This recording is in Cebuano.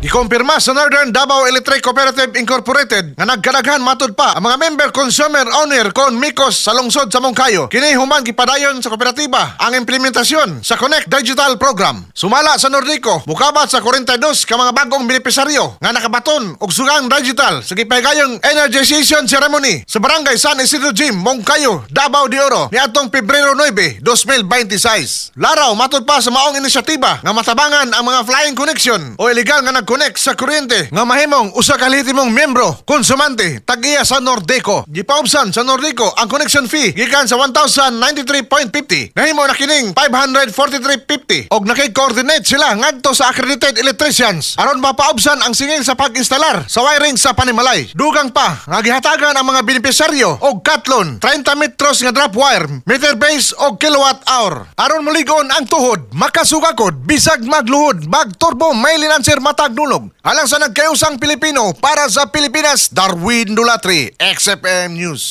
Gikumpirma sa Northern Davao Electric Cooperative Incorporated nga nagkadaghan matud pa ang mga member consumer owner kon Mikos sa lungsod sa Monkayo. Kini human gipadayon sa kooperatiba ang implementasyon sa Connect Digital Program. Sumala sa Nordeco, mukabat sa 42 ka mga bagong benepisaryo nga nakabaton og sugang digital sa gipahigayong energization ceremony sa Barangay San Isidro Gym, Monkayo, Davao de Oro niadtong Pebrero 9, 2026. Laraw matud pa sa maong inisyatiba nga matabangan ang mga flying connection o illegal nga nag-connect sa kuryente nga mahimong usa ka lehitimong miyembro konsumante tag-iya sa Nordeco. Gipaubsan sa Nordeco ang connection fee gikan sa 1,093.50 nahimo na kining 543.50 og nakig-coordinate sila ngadto sa accredited electricians aron mapaubsan ang singil sa pag-instalar sa wiring sa panimalay. Dugang pa nga gihatagan ang mga benepisaryo og katlon 30 metros nga drop wire, meter base og kilowatt hour. Aron mulig-on ang tuhod, makasugakod bisag magluhod, magturbo may lancer matag nulog. Alang sa nagkayusang Pilipino para sa Pilipinas, Darwin Dulatri, XFM News.